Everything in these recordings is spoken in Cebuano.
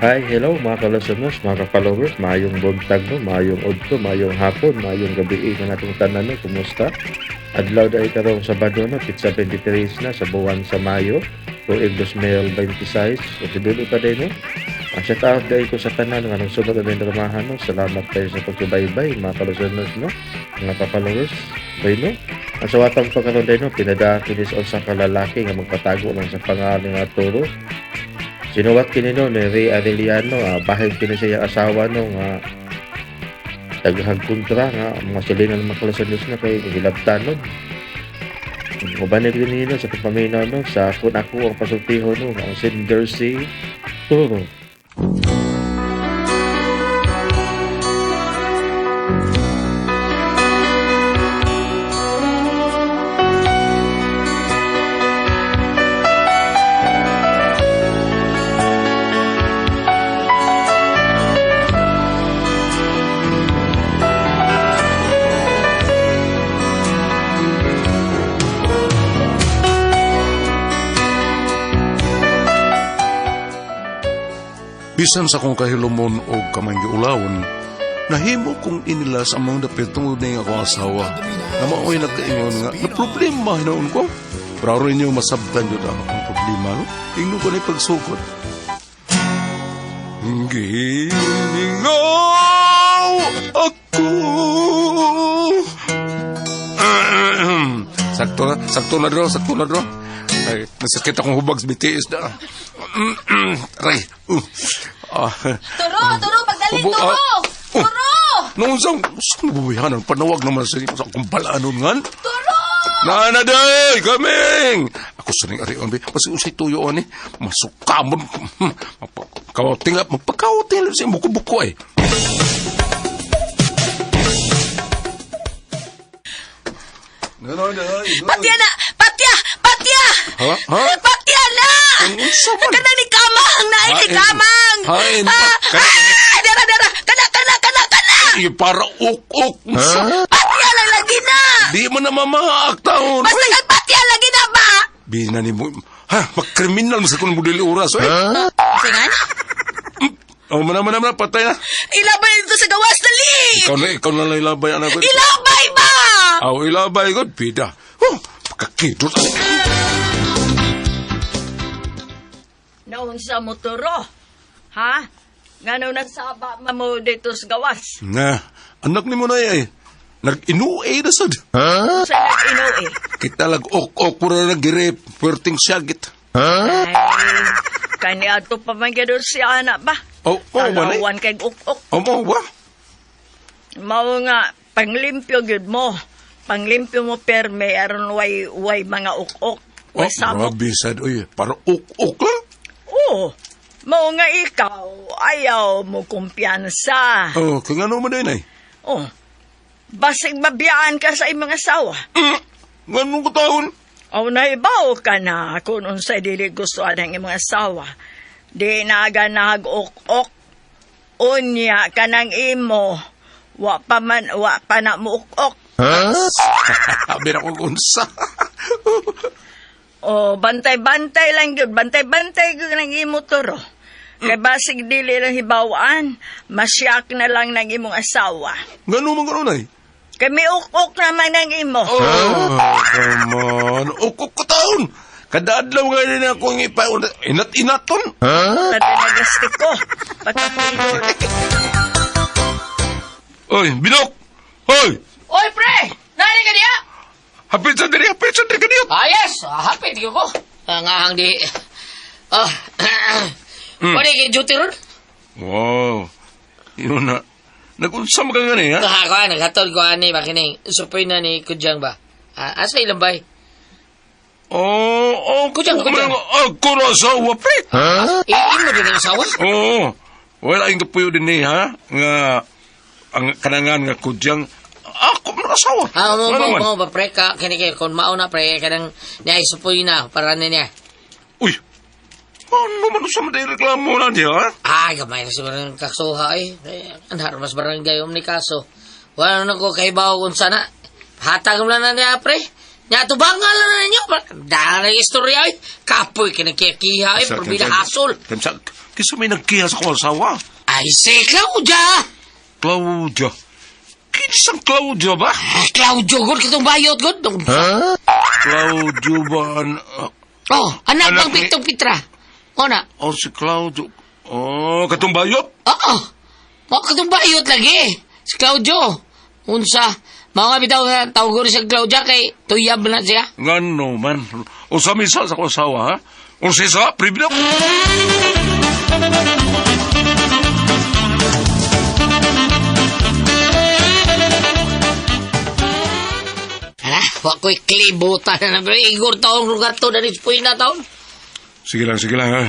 Hi, hello mga kalasonos, mga ka-followers, maayong buntag no, maayong udto, maayong hapon, maayong gabi na natong tanan no, kumusta? Adlaw dahil karong Sabado no, pizza 23 na sa buwan sa Mayo, tuig 2026, so tidulo pa din no. Ang shout out dahil ko sa tanan nga nang sunod na dramahan no, salamat kayo sa pagsubaybay mga kalasonos no, mga ka-followers, bay no. Ang sawatang pagkaroon din no, pinada kinis sa kalalaki nga magpatago lang sa pangalan nga Turo. Sinuwat kini no ni Ray Arellano, bahid kini sa iyang asawa no nga daghang kontra nga mga silingan mga kalasanos na kay hilabtanon. Uban kini no sa pagpaminaw no sa kung ako ang pasultiho no ang sender si Turo. Bisan sa kong kahilumon o kamanggiulawon, nahimo kong inilas ang mga dapit tungod na akong asawa na mao'y nagkaingon nga na problema hinoon ko. Pero aron ninyo masabtan yun ang akong problema, no? Ingno ko na pagsukod. Giningaw ako. Sakto na draw, sakto na draw. Ay, nasakit akong hubag sa BTS na. Aray. Turo, turo, pagdali, Obo, turo! ah. Oh. Turo! Noong saan, saan mabubuyanan? Panawag naman sa akong balanon nga. Turo! Nana day, kaming! Ako sa ring arion, be. Basta usay tuyo, ani. Masukamon. Magpakauting, magpakauting lang siya. Buko-buko, eh. Patya na! Patya! Patya! Ha? Ha? Patya na! Ang unsa man? Kana ni Kamang! Naay ni Hain. Kamang! Hain. Ah, Kana- ah, dara, dara! Kana, kana, kana, kana! Eh, para ok-ok. Huh? Patya lang lagi na! Di mo na mamaak taon. Basta kang patya lagi na ba? Bina ni mo. Ha? Magkriminal mo sa kung budili oras, eh. Singan? Oh, mana, mana, mana, patay na. Ilabay ito sa gawas, dali! Ikaw na lang ilabay, anak ko. Ilabay ba? Aw, ilabay ko, bida. Oh, pagkakidot. Naunsa mo turo? Ha? Ngano nagsaba ma mo dito sa gawas? Na, anak ni mo na eh. Nag-inuay na sad. Sa nag-inuwi? Kita lag ok-ok puro na girip. Puwerting syagit. Ay, kani ato pa man gyud si anak ba? Oh, oh, man eh. Talawan kay ok-ok. Oh, mo ba? Mao nga panglimpyo gyud mo. Panglimpyo mo perme aron way mga ok-ok. Oh, Way sabok. grabe sad. Uy, para ok-ok lang. Oo. Mao nga ikaw ayaw mo kumpiyansa. Oh, kaya nga naman din eh. Oh. Basig mabiyaan ka sa imong asawa. Ganun ko taon. O naibaw ka na kung unsay dili gusto ang imong asawa. Di na ganahag ok-ok. Unya kanang imo. Wa pa man, wa pa na mo ok-ok. Sabi na kong unsa. O bantay-bantay lang gyud, bantay-bantay gyud ng imo turo. Kay basig dili lang hibawaan, masyak na lang ng imong asawa. Ganun man ganun ay. Kay may ok-ok naman ng imo. Oh, come on. Ok-ok ko taon. Kada adlaw nga rin ako ang ipa... Inat-inaton. Huh? Tabi ko. Pagkakilo. Oy, binok! Hoy! Oy, pre! Nani ka niya? Hapit sa diri, hapit sa diri kaniyo! Ah, yes! Hapit ko ko. Ang ahang di... Ah, Wala kay duty ron? Wow. Yun na. Nag-unsa ka nga ni, ha? Ako, naghatol ko ani, makining. Supoy na ni Kudyang ba? Ah, asa ilang bay? Oh, oh, Kudyang, kudyang. Ako na asawa, pre. Imo din ang asawa? Oo. Wala yung kapuyo din ni, ha? Nga, ang kanangan nga kudyang, ako na asawa. Ah, mo, Ano mo, man? mo, ba, pre, ka, kini kay, kung mauna, pre, kanang niya supoy na, para na niya. Uy, ano man sa mga reklamo na niya, ha? Ah, gamay na siguro ng kasuha, eh. Eh, Ang mas barangay, um ni kaso. Wala na ko kaibaw kung sana. Hatag mo lang na niya, pre. Nya, tubangan lang na ninyo. Dahil na istorya, eh. Kapoy, kinakikiha, eh. Probila hasol. Kamsa, Kisa may nagkiha sa akong asawa. Ay, si Claudia! Claudia. Kinsang Claudia ba? Ah, Claudio, good kitong bayot, good. Claudio ba? Oh, anak, Anak bang ni- Picto Pitra. O na. Oh, si Claudio. Oh, katong bayot? Oo. Mao katong bayot lagi. Si Claudio. Unsa. Mao nga bitaw nga tawgon siya Claudia kay tuyab na siya. Ngano man. O sa misa sa akong asawa, ha? O sa isa, pribina. Hala, wa ko'y klibutan na na. Igor taong lugar to, danis po na taon. Sige lang, ha?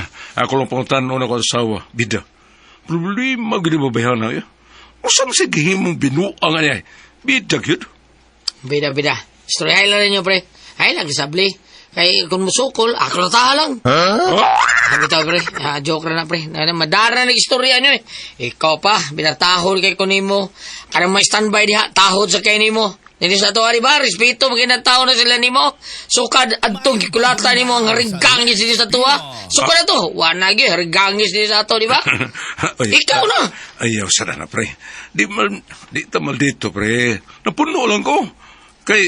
Ako lang pangutan una ko asawa. Bida. Problema, gini ba bayan na, eh? O sa mga gihimong binuang ani, ay? Bida, gyud. Bida, bida. Istorya lang ninyo, pre. Ay lang, sabli. Kay kung musukol, ako na taha lang. Ha? Sabi to, pre. Ah, joke na na, pre. Na, madara na istorya nyo, eh. Ikaw pa, binatahol kay kunimo. Kanang may standby diha, tahod sa kay nimo. Dili sa ato, ari ba? Respeto, maginang tao na sila nimo. Sukad, adtong gikulata nimo ang harigangis dili sa tuwa. Sukad na to. Wala gyud, harigangis dili sa ato, di ba? Ay, Ikaw na. Ayaw, sana na, pre. Di mal, di ta maldito, pre. Napuno lang ko. Kay,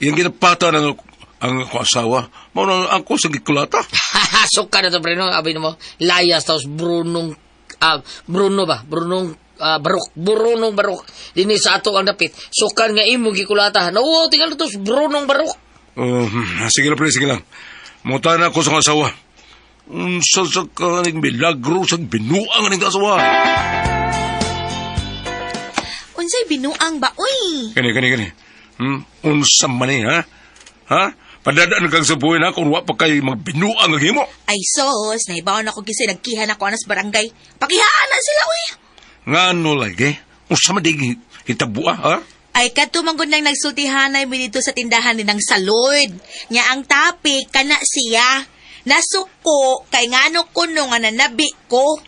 iyang ginapata ng ang akong asawa. Mao na ako sa gikulata. Suka na to, pre, no? Abi mo, layas, tapos Brunong, Bruno ba? Brunong, Barok. Brunong Barok. Dini sa ato ang dapit. Sukan nga imo gikulata. Nauwaw, tinggal to, Brunong Barok. Oh, sige lang, pre, sige lang. Muta na ako sa akong asawa. Unsa sa kaning milagro sa binuang ning asawa. Unsay binuang ba, uy? Kani, kani, kani. Unsa man ni, ha? Ha? Padadaan kang sa buhay na kung wa pa kay magbinuang ang himo. Ay sos, naibaon ako kisay nagkihan ako anas barangay. Pakihaan na sila, uy. Ngano lagi? Unsa man di hitabua, ha? Ay kadto man gud nang nagsultihanay mi dito sa tindahan ni nang salod. Nya ang topic kana siya. Nasuko kay ngano kuno nga nanabi ko.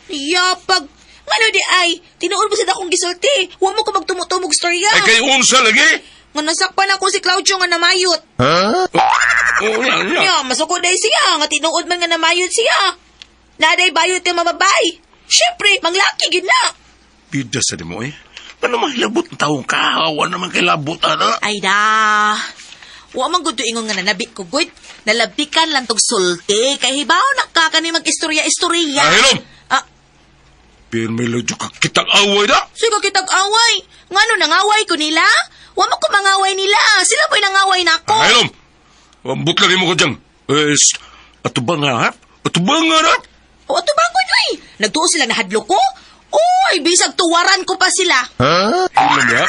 Yapag ngano di ay tinuod mo sa akong gisulti. Wa mo ko magtumutumog storya. Ay kay unsa lagi? Nga nasakpan ako si Claudio nga namayot. Oh, yan, yan. Nya masuko day siya nga tinuod man nga namayot siya. Naday bayot kay mababay. Syempre, manglaki gid na. Bida sa di mo, eh. Ano mahilabot ang taong kahawa naman kay labot, ana? Ay da. Wa man gud ingon nga nanabi ko gud. Nalabikan lang tog sulti kay hibaw na ka kani mag-istorya-istorya. Ah, hilom! Ah, Pirmi lang ka kitang away na! sige kitag away. Ngano nangaway ko nila? Wa man ko mangaway nila. Sila po'y nangaway nako. Ah, hilom! Ambot lang mo ko dyan. Eh, ato ba nga, ha? Ato ba nga, ha? O ato ba gud ay? Nagtuo sila nahadlok ko? Oy, bisag tuwaran ko pa sila. Hilom, ha?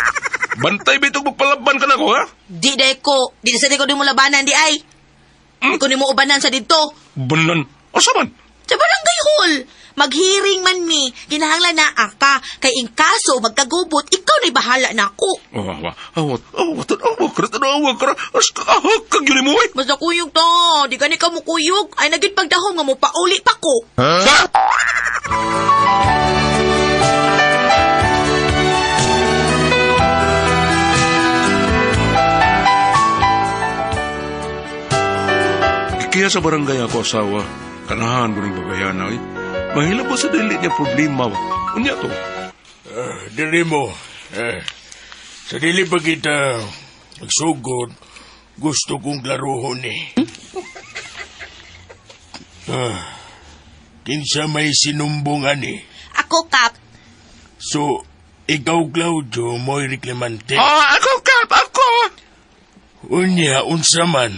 Bantay ba itong magpalaban ka na ko, ha? Di day ko, di sa di ko di mo labanan di ay. Di ko nimo ubanan sa didto. Banan. Asa man? Sa barangay hall. Maghiring man mi. Kinahanglan na ka. Kay in kaso magkagubot, ikaw na'y bahala na ako. Oh, awa, awa, awa, awa, awa, awa, awa, as, ahak, kag yun mo, eh. Basta kuyog to. Di gani ka mo kuyog. Ay naging pagdahom nga mo pauli pa ko. Ha? Kaya sa barangay ako asawa, kanahan ko ng babayana, eh. Mahilabot sa dili niya problema. Unya to. Dili mo. Eh, sa dili pa kita magsugod, gusto kong klaruhon eh. Ah, kinsa may sinumbong ani. Ako, Kap. So, ikaw, Claudio, mo'y reklamante. Ah, ako, Kap, ako! Unya, unsa man.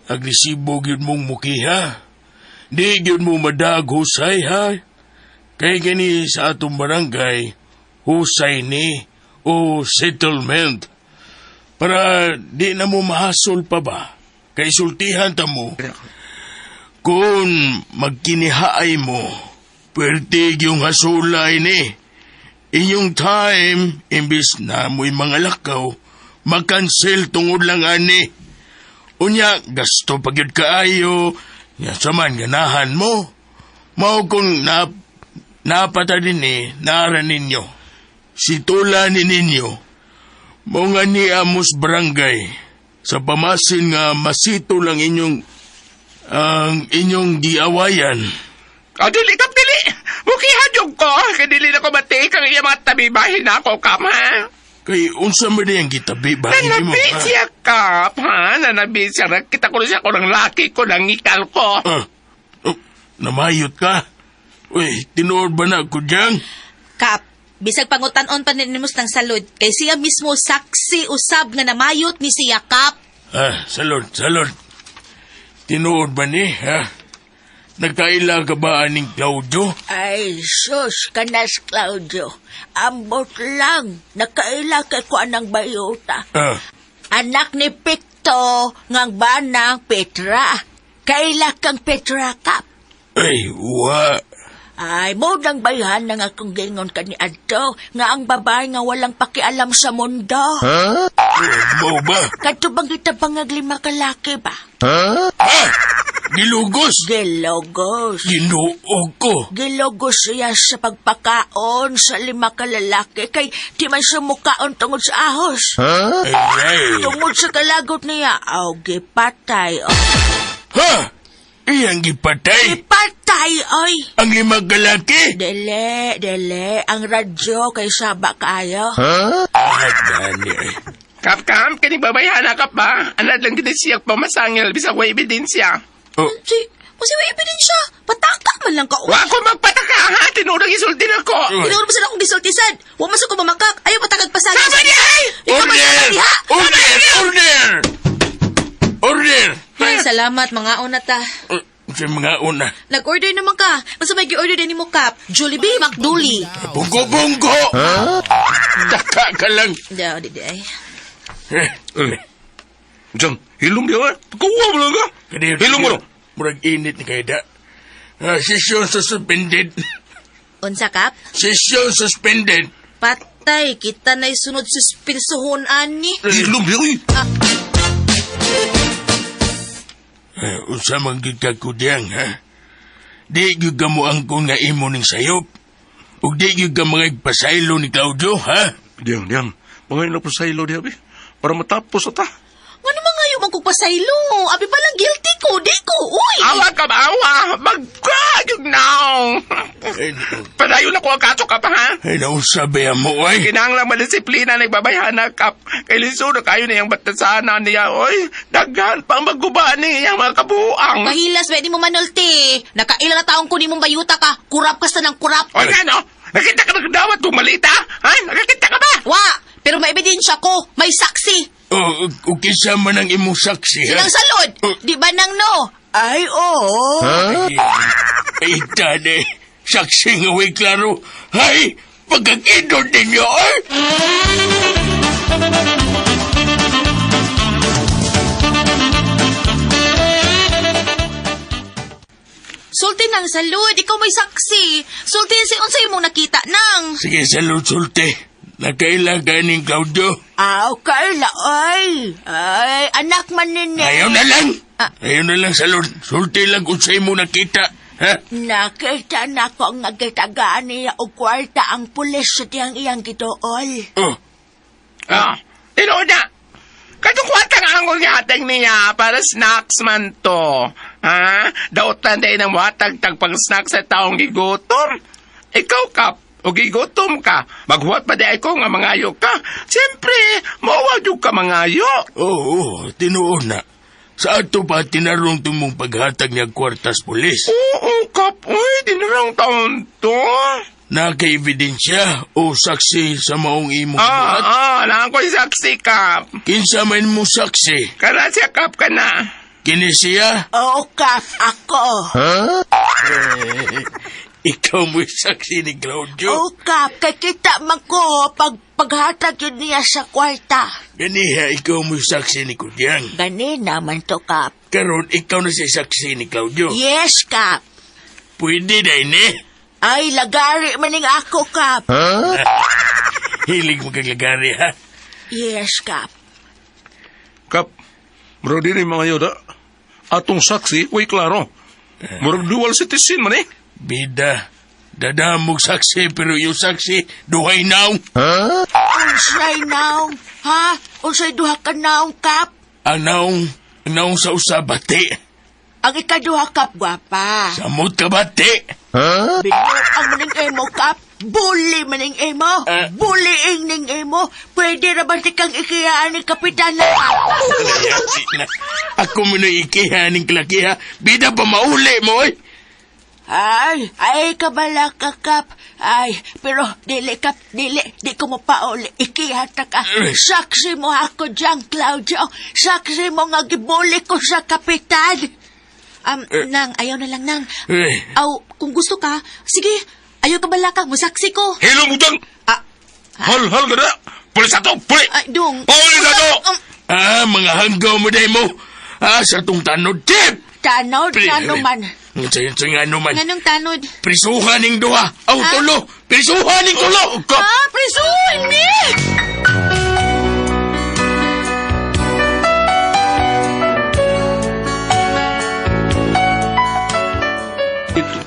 Agresibo gyud mong mukiha. Di gyud mo madag husay, ha? Kay gani sa atong barangay, husay ni o settlement. Para di na mo mahasol pa ba? Kay sultihan ta mo. Kung magkinihaay mo, pwerte yung hasulay ni. Inyong time, imbis na mo'y mga lakaw, makansel tungod lang ani. Unya, gasto pa gyud kaayo, nya sa man ganahan mo. Mao kung na, napata din eh, naara ninyo. Situla ni ninyo. Mao nga ni Amos Barangay, sa pamasin nga masito lang inyong, ang inyong giawayan. Ah, dili, Kap, dili! Mukiha jud ko. Kay dili na ko matiik ang iya mga tabi bahin na ako, Kap, ha? Kay unsa man ang gitabi ba nimo? Nanabi Ha? siya, Kap, ha? Nanabi siya. Nakita ko na siya ko ng laki ko, nangikal ko. Ah, oh, namayot ka? Uy, tinuod ba na ako dyan? Kap, bisag pangutan-on pa ninimos ng salud, kay siya mismo saksi usab nga namayot ni siya, Kap. Ah, salod, salod. Tinuod ba ni, ha? Nagkaila ka ba aning Claudio? Ay, sus, kanas Claudio. Ambot lang, nakaila kay ko anang bayuta. Ah, Anak ni Picto, ngang banang Petra. Kaila kang Petra kap. ay, wa. Ay, mo nang bayhan ng akong gingon kani adto nga ang babae nga walang pakialam sa mundo. Eh, Mao ba? Kadto bang kita bangag lima kalaki ba? Ha? Gilugos? Gilogos. Ginoo ko. Gilogos siya sa pagpakaon sa lima kalalaki kay di man siya mukaon tungod sa ahos. Ay, ay. Tungod sa kalagot niya, aw, gipatay. Oh. Ha? Iyang gipatay? Gipatay, oy! Ang lima kalaki? Dili, dili. Ang radyo kay saba kaayo. Ah, dani ay. Kap, Kap, kining babayhana ka pa. Anad lang gid siya pamasangil, bisag way ebidensya. Oh, Si, o si may ebidensya, pataka man lang ka. Wa ko magpataka, ha? Tinuod ang isulti nako. Tinuod mo sila akong gisultisan. Wa man sa ko mamakak. Ayaw patakag pasagin. Tama niya, ay! Ikaw man Order! sa diha. Order! Order! Order! Ay, salamat mga una ta. Sa mga una. Nag-order naman ka. Basta may gi-order din mo, Kap. Jollibee, McDully. Bungko-bungko! Taka ka lang. Daw, di di ay. Eh, Eh. Diyan, hilom diya ka. Kuha mo lang ka. Hilom mo lang. Murag init ni kay da. Ah, session suspended. Unsa, Kap? Session suspended. Patay, kita na'y sunod suspinsuhon ani. Hilom diya, uy. Eh, unsa man gyud ka kudyang, ha? Di gyud ka mo angkon nga imo ning sayop. Ug di gyud ka mga pasaylo ni Claudio, ha? Diyang, diyang. Mga ina po sa ilo diya, bi. Para matapos na ta. Ano mga ayaw man kong pasaylo? Abi pa lang guilty ko, di ko, uy! Awa ka ba, awa? Magkagag now. Ay, Padayon ako ang kaso ka pa, ha? ay nausa ba yan mo, ay? Kinahanglan madisiplina nagbabayhana kap. Kay lisod na kayo niyang batasana niya. Oy, daghan pang magguba ni iyang mga kabuang. Mahilas, pwede mo manulti. Nakailang na taong kunin mong bayuta ka. Kurap ka sa ng kurap. Oy, nga no? Nakita ka nagdawat kung malita? Ha? Nakakita ka ba? Wa! Pero may ebidensya ko. May saksi. Oh, ug kinsa man ang imong saksi, ha? Silang salod. Di ba nang no? Ay, oo. Ay, tade. Saksi nga way klaro. Hay! Pagkakindot ninyo, ay! Sulti nang salud. Ikaw may saksi. Sulti si unsay mong nakita nang. Sige, salud, sulte. Nakaila ka ning Claudio. Aw, kaila, ay. Ay, anak man ninyo. Ayaw na lang. Ayaw na lang, salud. Sulte lang kung sa'yo mo nakita. Ha? Nakita na ko ang nagitagaan niya og kwarta ang pulis sa tiyang iyang gituol. Oh, Ah, tinuod na. Katong kwarta nga ang gihatag niya para snacks man to. Ha? Dautan din ang watag tag pang snacks sa taong gigutom. Ikaw kap, o gigutom ka, maghuwat pa di ko nga mangayo ka. Siyempre, mawag jud ka mangayo. oo, oh, tinuod na. Sa ato pa, tinarong tumong paghatag niya kwartas pulis. Oo, kap, uy, dinarang taon to. Naka-ebidensya o saksi sa maong imong Ah, buhat. ah, naan ko'y saksi, kap. Kinsa man mo saksi? Kana siya, kap, ka na. Kini siya? Oo, kap, ako. Ikaw mo'y saksi ni Claudio. Oo, kap, kay kita man ko pag paghatag yun niya sa kwarta. Ganiha, ikaw mo'y saksi ni Kudyang. Gani naman to, kap. Karon, ikaw na siya saksi ni Claudio. Yes, kap. Pwede na ini. Ay, lagari maning ako, kap. Hilig mo kang lagari, ha? Yes, kap. Kap, murag diri mga yoda. Atong saksi, way klaro. Murag dual citizen man eh. Bida, dadamog saksi, pero yung saksi, duhay naong. Unsay naong, ha? Unsay duha ka naong, kap? Ang naong sa usabati. Ang ikaduha, kap, gwapa. Samot ka bati. Binuang man ang emo, Kap. Bully man ang emo. Eh. Bullying ning emo. Pwede ra ba kang ikiyaan ni Kapitan na? Layasi na. Ako mo na ikiha ning kalakiha. Bida pa mauli mo, eh. Ay, ay, kabala ka, Kap. Ay, pero dili, Kap, dili. Di ko mapauli. Ikihata ka. Eh. Saksi mo ako dyan, Claudio. Saksi mo nga gibuli ko sa kapitan. Nang, ayaw na lang, Nang. Eh. Aw, kung gusto ka, sige, ayaw ka bala ka, musaksi ko. Hello, mutang! Ah, Hal, hal ka na! Puli sa to! Puli! ay, dong. Pauli na to! Ah, mga hanggaw mo day mo. Ah, sa tong tanod, tip! Tanod, ano man. Sa nga naman. Nganong tanod? Prisuhan ning duha. Aw, tulo. Prisuhan ning tulo. Ka- Ah, prisuhin ni!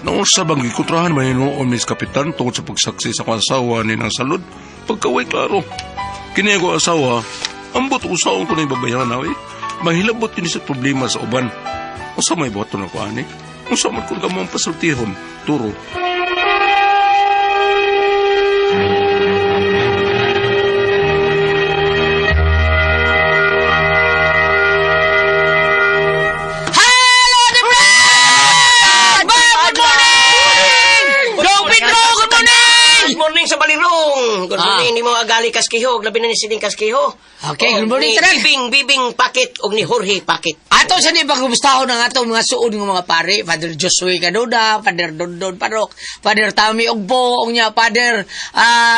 Nausa bang gikutrahan man hinuon mis kapitan tungod sa pagsaksi sa akong asawa ni nang salud? Pagkaway klaro. Kini ako asawa, ambot usaon ko na ibabayan eh. Mahilabot yun sa problema sa uban. Usa may buhaton ako ani? Usa man kung kamo ang pasultihon, turo. Hello, the friend! Good morning! Dong Pedro, good morning! Good morning sa balirong. Good morning ni mo agali Kaskiho, labi na ni Siling Kaskiho. Okay, good Og morning, ni tanan. Bibing Bibing Pakit og ni Jorge Pakit. Ato sa ni pagkumustahon ang atong mga suod ng mga pare, Father Josue Canuda, Father Dondon Parok, Father Tommy Ogbo, unya Father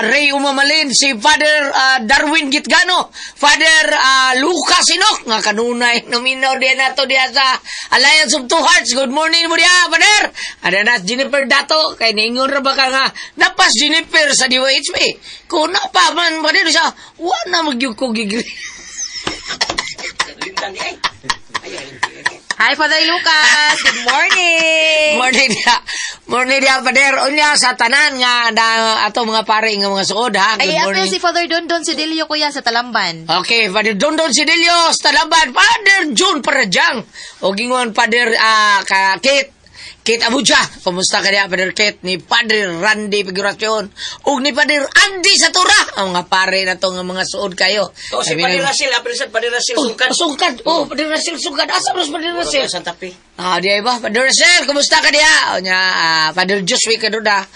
Ray Umamalin, si Father Darwin Gitgano, Father Lucas Inok, nga kanunay nominaw diya nato diya sa Alliance of Two Hearts. Good morning mo diya, Father. Ada na Jennifer Dato, kay niingon ra ba ka nga napas Jennifer sa DYHP. Kung napa man, Father, siya, wa na magyug ko gigri. Hi, Father Lucas. Good morning. Morning dia. Morning dia Pader. Unya sa tanan nga da, ato mga pare nga mga suod ha. Good Ay, morning. apel si Father Dondon Sidelio kuya sa Talamban. Okay, Father Dondon Sidelio, sa Talaban, Father June Parajang. O gingon Father ka Kate Kate Abuja. Kumusta ka diya, Father Kate? Ni Father Randy Figuracion. Ug ni Father Andy Satura. Ang mga pare na to nga mga suod kayo. O si Sabi Padre na- Russell, apil sa Padre Russell Oh, sungkad. sungkad. Oh, Father Russell sungkad. Asa bro, Father Russell? Santa Fe. Ah, di ba? Father Russell, kumusta ka diha? O nya, Father Joshua Kaduda.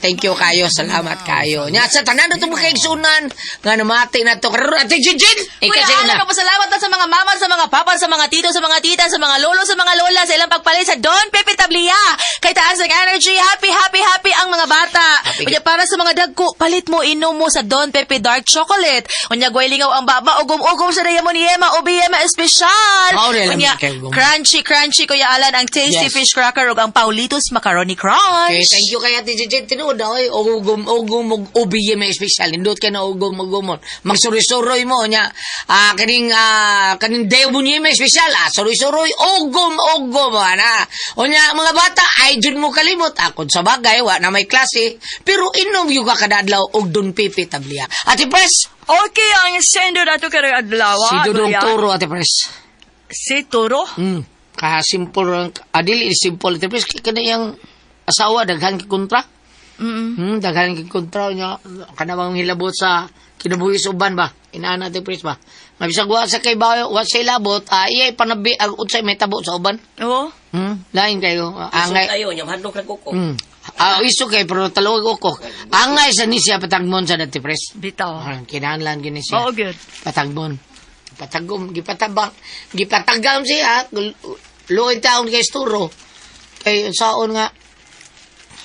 Thank you kayo, salamat kayo. Nya sa tanan na mga kaigsunan nga namati na to karon Ate Jinjin. Kuya Ikaw sa Alan, una. magpasalamat na sa mga mama, sa mga papa, sa mga tito, sa mga tita, sa mga lolo, sa mga lola, sa ilang pagpalit sa Don Pepe Tablia. Kay taas ng energy, happy, happy, happy ang mga bata. Happy. Unya, para sa mga dagko, palit mo, inom mo sa Don Pepe Dark Chocolate. Unya, gwaylingaw ang baba, ugom-ugom sa Dayamon Yema, Ubiyema Espesyal. Mao rin alam Unya, kay ugom. crunchy, crunchy, Kuya Alan, ang tasty Yes. fish cracker ug ang Paulitos Macaroni Crunch. Okay, thank you kay Ate Jinjin. Tinuod oy, ugom ugom ug ubi may espesyal. Indot kay na ugom ugomon. Magsuroy-suroy mo nya. Kaning kaning Deo niya may espesyal. Suroy-suroy ugom ugom ana. Unya mga bata ay jud mo kalimot. Akon sa bagay wa na may klase, pero inom yung ka kada adlaw og Don Pepe Tablia. Ate Pres, Okay, ang sendo dato karong adlaw. si Dudong Kuya. Toro Ate Pres. Si Toro? Ka simple lang adili simple Ate Pres kay kana iyang asawa daghan kay kontra. Daghan kay kontra nya kana bang hilabot sa kinabuhi sa uban ba? Inaana Ate Pres ba? Nga bisag wa sa kay bayo, wa sa hilabot, iyay panabi ang unsay may tabo sa uban. Oo. Lain kayo. Angay. Angay. Ayo, nyam hadlok ra ko. Iso kay pero talawag ko. Angay sa ni siya patagmon sa Ate Pres. Bitaw. Kinahanglan gini siya. Oo, good. Patagbon. Patagom, gipatabang, gipatagam siya, luoy taon kay Sturo. Kay saon nga,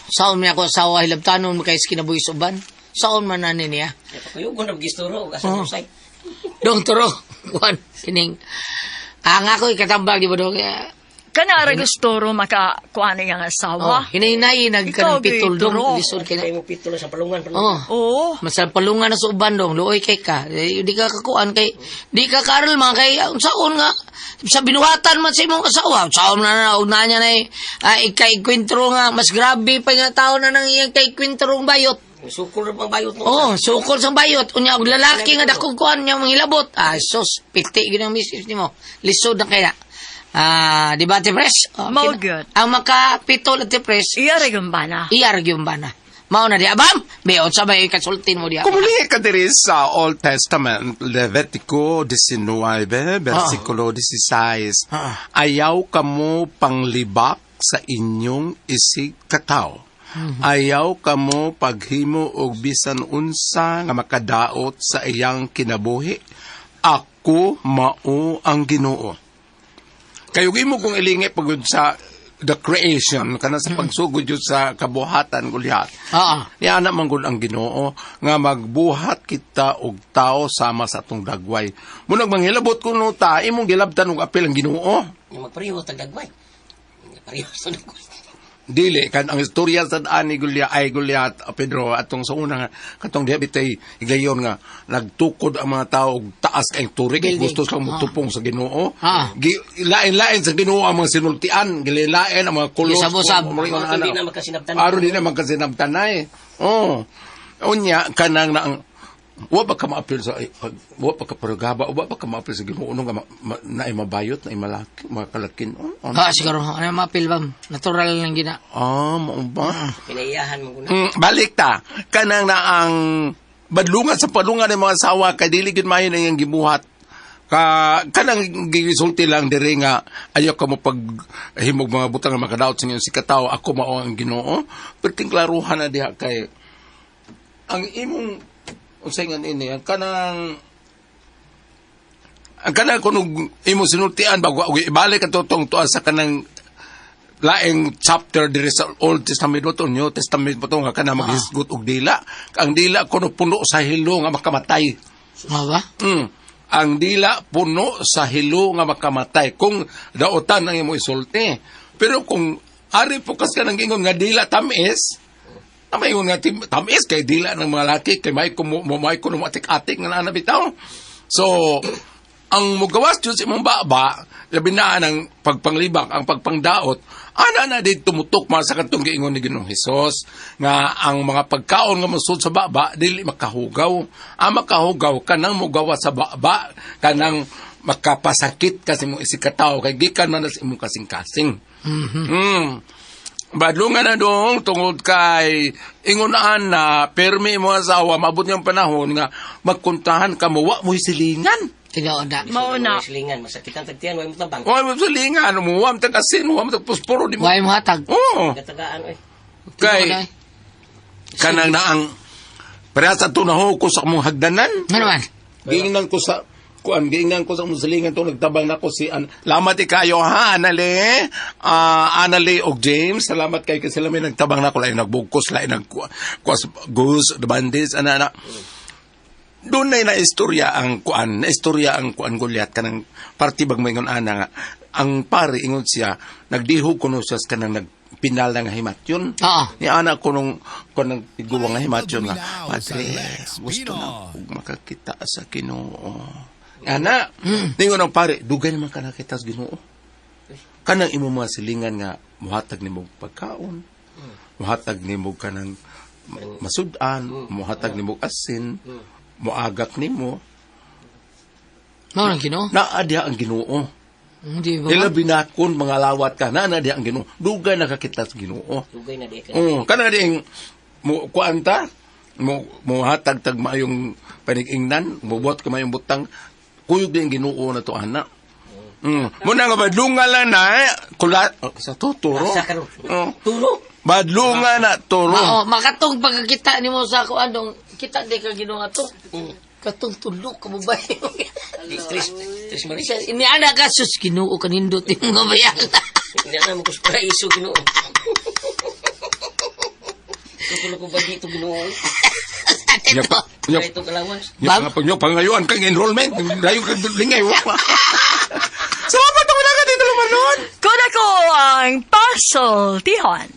saon niya ako asawa hilabtanon mo kay kinabuhi sa uban. Saon man na niya. Kuyugon ra gisturo ug asa Oh. usay. Dong turo, kuan kining. Ang ako ikatambag di ba dong? Kana ra gusto maka kuan iyang Oh, asawa. hinay-hinay Ikaw, nagkanang pitol dong Turo. lisod kay na. Kay mo pitulo sa palungan. Oh. Oo. Masal palungan na sa uban dong, luoy kay ka. Eh, di ka kakuan kay di ka karal mga kay saon nga sa binuhatan man sa imong asawa. Saon na na una niya na ikaikwentro nga mas grabe pa nga tao na nang iyang kaikwentrong bayot. Sukol ra bang bayot mo. Oh, sukol sa bayot. Unya og lalaki nga dakong kuan niya manghilabot. Ah, sus, piti gyud ang misis nimo. Lisod na kaya. Ah, di ba, Ate Pres? Oh, Mao gyud. Ang makapitol, Ate Pres, Iya ra yung bana. iya ra gyud bana. Mao na di abam, be unsa may kasultin mo diya. Kumuli ka diri sa Old Testament, Levitico 19, versikulo 16. Ayaw kamo panglibak sa inyong isig kataw. Ayaw kamo paghimo og bisan unsa nga makadaot sa iyang kinabuhi. Ako mao ang Ginoo. Kayo imo kung ilingi pagod sa the creation kana sa pagsugod jud sa kabuhatan gulyat. Oo. Niya na man gud ang Ginoo nga magbuhat kita og tao sama sa atong dagway. Munag manghilabot kuno ta imong gilabtan og apil ang Ginoo. Yung magpareho tagdagway. Pareho sa dagway. Dili kan ang istorya sa ani Goliath ay Goliath Pedro atong sa una nga katong diha bitay higayon nga nagtukod ang mga tao og taas kay turig Building. gusto silang motupong sa Ginoo. Lain-lain sa Ginoo ang mga sinultian, gilain ang mga kulos. Gisab-usab. Aron di na magkasinabtan. Aron di na magkasinabtanay. Oh. Unya kanang na ang wa pa ka maapil sa wa pa ka paragaba, wa pa ka maapil sa Ginoo nga naay mabayot, naay malaki, makalakin. Oh, Ah, siguro ano mapil bam. Natural lang gina. Ah, mao ba? Pinaiyahan mo guna. Balik ta. Kanang na ang badlungan sa padungan ng mga asawa kay dili gyud maayo na iyang gibuhat. Ka kanang gisulti lang diri nga ayaw ka mo pag himog mga butang nga makadaot sa inyong sikataw ako mao ang Ginoo. Perting klaruhan na diha kay ang imong unsay nga ini ang kanang kuno imong sinultian bago ibalik ang totong tuan sa kanang laing chapter diri sa Old Testament mo to, New Testament mo to nga kana maghisgot og dila. Ang dila kuno puno sa hilo nga makamatay. Mao ba? Ang dila puno sa hilo nga makamatay kung daotan ang imo isulti. Pero kung ari pukas ka ng ingon nga dila tamis, tama ingon nga tamis kay dila ng mga laki kay may kumo may kuno atik-atik nga naa na bitaw. So ang mugawas jud sa imong baba, labi na ang pagpanglibak, ang pagpangdaot, ana na di tumutok man sa katong giingon ni Ginoong Hesus nga ang mga pagkaon nga mosud sa baba dili makahugaw. Ang makahugaw kanang mugawas sa baba, kanang makapasakit kasi imong isikataw kay gikan man na sa imong kasing-kasing. Badlungan na dong tungod kay ingunaan na permi mo asawa maabot niyang panahon nga magkuntahan ka mo wa mo'y silingan. Tinuod na. Mao na. Silingan, masakitan tagtiyan, way mo tabang. Wa mo silingan, mo wa mo tag-asin, wa mo tag-posporo di mo. Way mo hatag. Oo. Katagaan, oy. Kay Tinuod na. kanang na ang parehas ato na ko sa among hagdanan. Ano man? Giingnan ko sa kuan giingnan ko sa among silingan to nagtabang nako si an Lamat ikayo ha Anale. Anale og James, salamat kay kasi sila may nagtabang nako lain nagbugkos lain nag kuas goose the bandits ana ana. Doon na istorya ang kuan, na istorya ang kuan Goliath kanang party bag maingon ana nga ang pare ingon siya nagdihog kuno siya sa kanang nagpinal nga himatyon. Oo. Ni ana ko nung kanang tiguang nga himatyon nga padre gusto na akong makakita sa Ginoo. Ana, ningon ang pare, dugay naman ka nakita sa Ginoo. Kanang imo mga silingan nga muhatag nimo og pagkaon, muhatag nimo kanang masud-an, muhatag nimo og asin, muagak nimo. Mao nang Ginoo. Naa diha ang Ginoo. Hindi ba? Ila binakon mga lawat ka na diha ang Ginoo. Dugay nakakita sa Ginoo. Dugay na di ka. Oo, kana ding mo kuan ta, mo hatag tag maayong panig-ingnan, mobuhat ka maayong butang, kuyog din Ginoo na to ana. Muna nga badlunga lang na eh. Kula, oh, sa to, turo. Sa karon. Oh. Turo. Badlunga na turo. Mao, makatong pagkakita nimo sa ako anong kita di ka Ginoo ato. Katong tulok ka mo ba? Tres, tres maris. Ini ana ka sus Ginoo kanindot imong nga bayan. Hindi na mo kus paraiso Ginoo. Tulo ko ba dito Ginoo? Nya pa, nya, Ito kalawas. nya, nya, pangayuan kang enrollment. Dayo kang lingay. Salamat ako na ka dito lumanon. Kuna ko ang pasultihon.